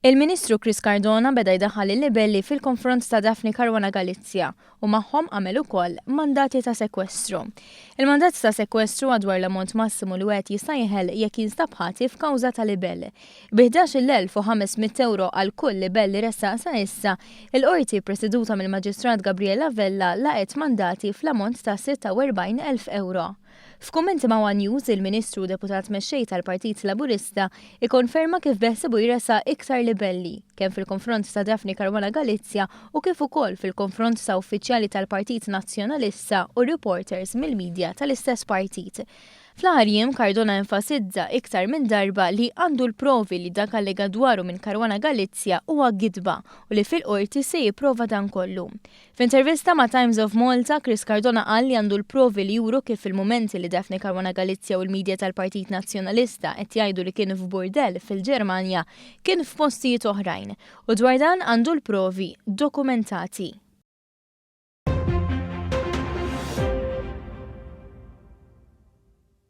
Il-Ministru Chris Cardona beda jdaħħal il-libelli fil-konfront ta' Daphne Caruana Galizia u magħhom għamel ukoll mandati ta' sekwestru. Il-mandat ta' sekwestru huwa dwar l-ammont massimu li wieħed jista' jeħel jekk jinstab ħati f'kawża ta' libell. Bi 11,500 ewro għal kull libell li ressaq sa issa, il-Qorti ppreseduta mill-Maġistrat Gabriella Vella laqgħet mandati fl-ammont ta' 46,000 ewro. F'kummenti ma' one News, il-Ministru u Deputat Mexxej tal-Partit Laburista ikkonferma kif beħsiebu jressaq iktar libelli, kemm fil-konfront ta' Daphne Caruana Galizia u kif ukoll fil-konfront ta' uffiċjali tal-Partit Nazzjonalista u reporters mill-media tal-istess partit. Fl-aħħar jiem, Cardona enfasizza iktar minn darba li għandu l-provi li dak allegat dwaru minn Caruana Galizia huwa gidba u li fil-Qorti se jipprova dan kollu. F'intervista ma' Times of Malta, Chris Cardona qal li għandu l-provi li juru kif fil-mumenti li Daphne Caruana Galizia u l-media tal-Partit Nazzjonalista qed jgħidu li kien f'burdell fil-Ġermanja, kien f'postijiet oħrajn. U dwar dan għandu l-provi dokumentati.